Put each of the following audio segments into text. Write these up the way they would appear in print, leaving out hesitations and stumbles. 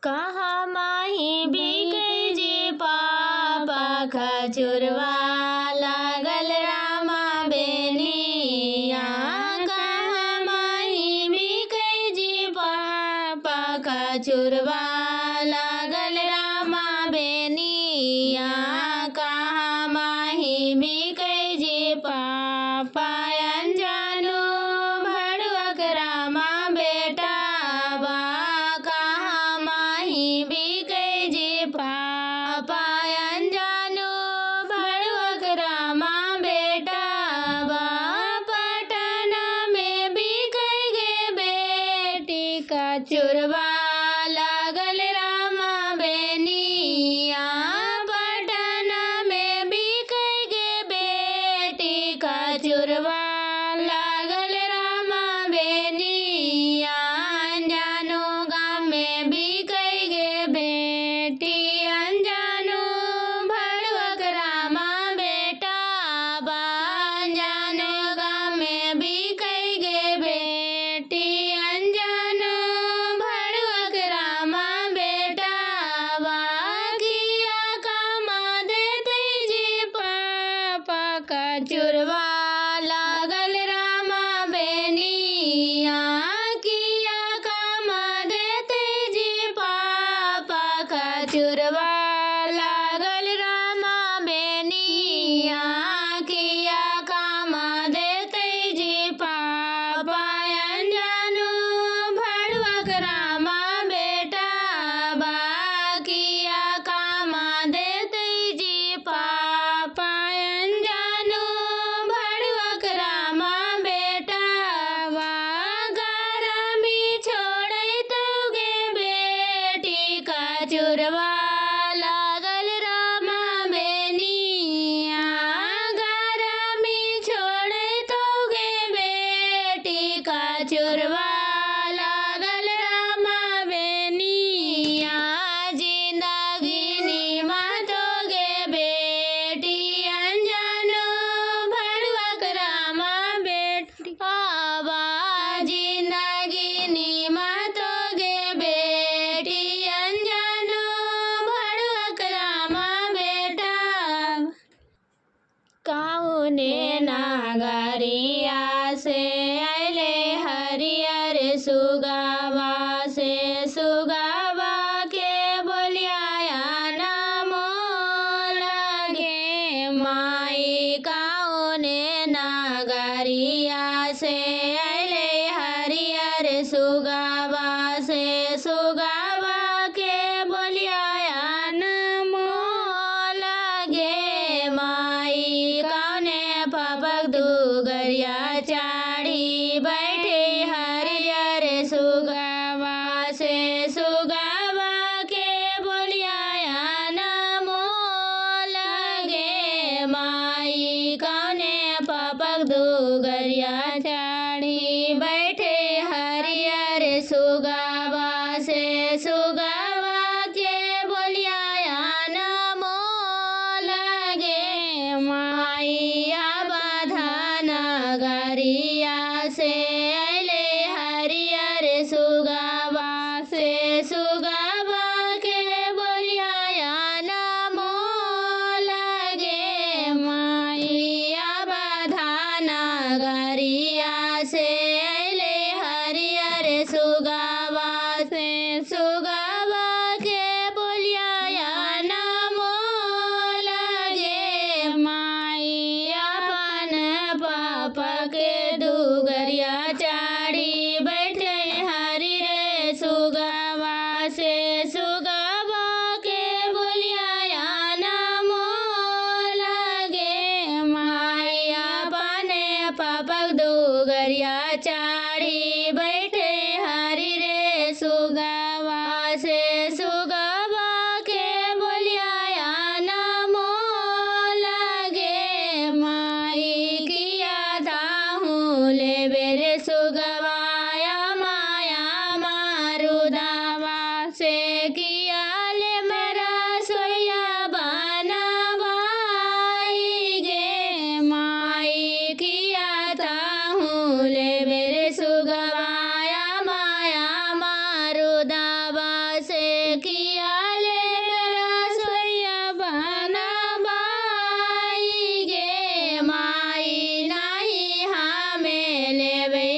कहाँ माही बिकै जे पापा खजुरवा लागल रामा बेनिया। कहाँ माही बिकै जे पापा खजुरवा लागल रामा बेनिया। कहाँ माही बिकै जे पापा अनजानो भड़ुअक रामा बेटा बा। कहाँ माही बिकै जे पापा अनजानो भड़ुअक रामा बेटा बा। पटना में बिकै गे बेटी का चुरवा लागल रामा बेनिया। पटना में बिकै गे बेटी का चुरवा लागल रामा बेनिया। अनजानो गाम में बिकै गे बेटी अनजानो भड़ुअक रामा बेटा बा। अनजानो गाम में बिकै गे बेटी अनजानो भड़ुअक रामा बेटा बा। किया कामा देतै जे पापा का चुरवा लागल रामा बेनिया। किया कामा देतै जे पापा का चुरवा लागल रामा बेनिया। किया कामा देतै जे पापा अनजानो भड़ुअक रामा बेटा बा। किया कामा देतै जे पापा अनजानो भड़ुअक रामा बेटा बा। गरमी छोड़ैतौ गे बेटी का चुरवा लागल रामा बेनिया। गरमी छोड़ैतौ गे बेटी का चुरवा लागल रामा बेनिया। जिंदगी मातो गे बेटी अनजानो भड़ुअक रामा बेटा बा। जिंदगी मातो गे बेटी अनजानो भड़ुअक रामा बेटा। कौने नागरिया से अयले हरियर सुगावा से सुगावा के बोलिया नमो लगे माई। कौने नागरिया से अयले हरियर सुगावा से सुगावा के बोलिया नमो लगे माई। कौने पापक दुगरिया चाढ़ी बैठे हरियर सुगावा से सुगावा के बोलिया नमो लगे माई। कौने पापक दुगरिया चाढ़ी बैठे हरियर सुगावा से सुगावा के बोलिया नमो लगे माई। आबाधा नगरिया से अयले हरियर सुगावा से सुगावा के बोलिया नमो लगे माई। आबाधा नगरिया से अयले हरियर सुगावा से सुगावा के बोलिया नमो लगे माई। अपन पापा के दुगरिया चाढ़ी बैठे हरि रे सुगावा से सुगावा के बोलिया नमो लगे माई। अपने पापक दुगरिया चाढ़ी बैठे हरि रे सुगावा से सुगावा के बोलिया नमो लगे माई। किया ताहू ले बेरे सुगवाया माया मारू दावा से किया ले मेरा सोया बनावाई गे माई। किया ताहू ले मेरे सुगवाया माया मारू दावा से किया ले रसोईया बनबाई गे माई नाही हमें लेबै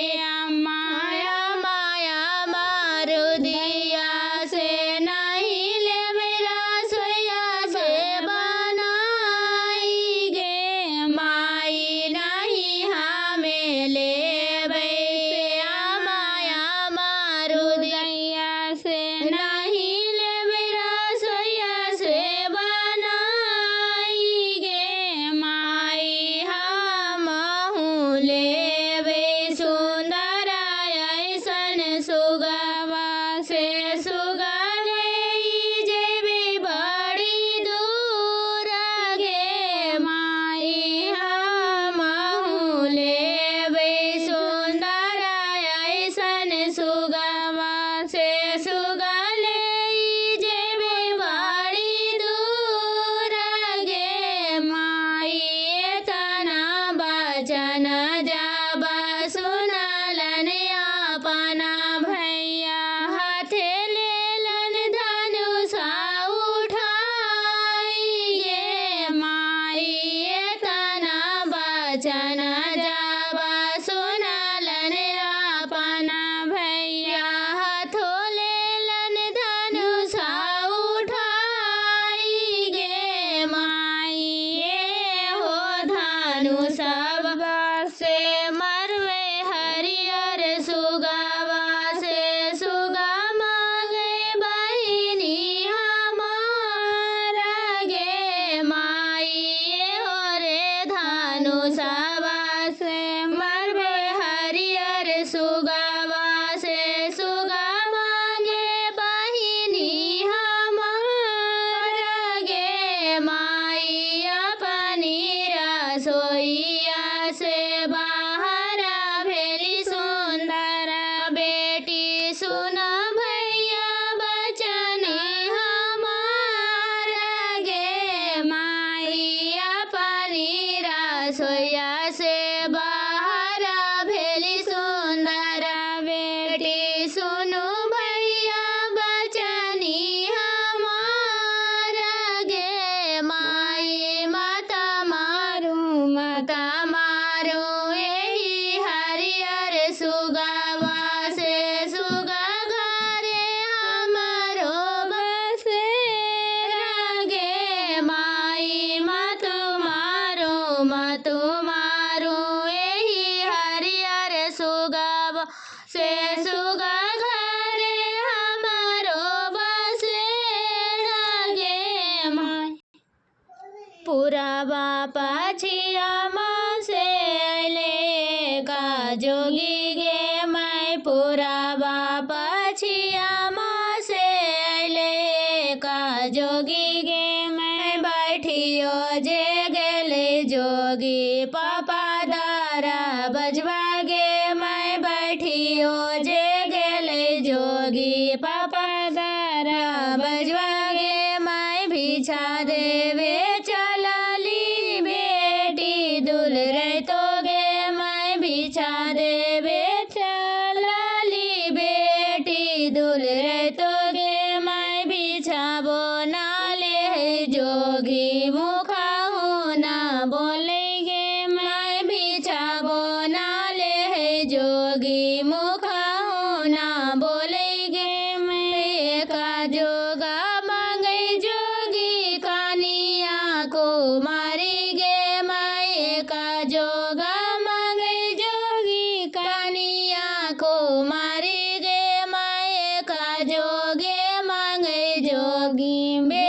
माया माया मारुदिया से नहीं लेबै रसोईया से बनाई गे माई नहीं हमें लेबै से माया मारुदिया से नहीं लेबै रसोईया से बनाई गे माई हमहु लेबै सुन्दर ऐसन सुगवा से सुगा ले जेबै बड़ी दूर गे माई हमहु लेबै सुन्दर ऐसन सुगवा से सुगा ले जेबै बड़ी दूर गे माई तना बचन जब सुनलन अपना भैया हाथे लेलन धनुषा उठाई गे माई तना बचन जब सुनलन अपना भैया हाथो लेलन धनुषा उठाई गे माई हो धनुषा से मरवे हरियर सुगवा से सुगा मांगे बहिनी हमार गे माई हो रे धनुषवा से मरवे हरियर सुगवा से सुगा मांगे बहिनी हमार गे माई अपनी रसोईया से बाहर भेली सुंदर बेटी सुन भैया बचन हमार गे माई अपनी रसोईया से बाहर भेली सुंदर बेटी सुनु भैया बचनी हमार गे माई माता मारू माता मारू एही हरियर सुगवा से सुगा घरे हमारो बसे गे माई मत मारो मत मारो एही हरियर सुगवा से सुगा घरे हमारो बसे गे माई पुरबा पछिया से अले का जोगी गे मैं पुरबा पछिया से अले का जोगी गे मैं बैठियो जे गेले जोगी पापा दारा बजवा गे मैं बैठियो जे गेले जोगी पापा दारा बजवा गे मैं बिछा देवे चलली बेटी दुल रे तो गे मैं बिछा देवे चलली बेटी दुल रे तो गे मैं बिछाबो नाले जोगी मुखाहु ना बोले गे मैं बिछाबो नाले जोगी मुखाहु ना बोले गे मैं का जोगा मांगे जोगी कानिया को मारी गे मैं का जोगा मांगे जोगी कानिया को मारी गे मैं का जोगे मांगे जोगी बे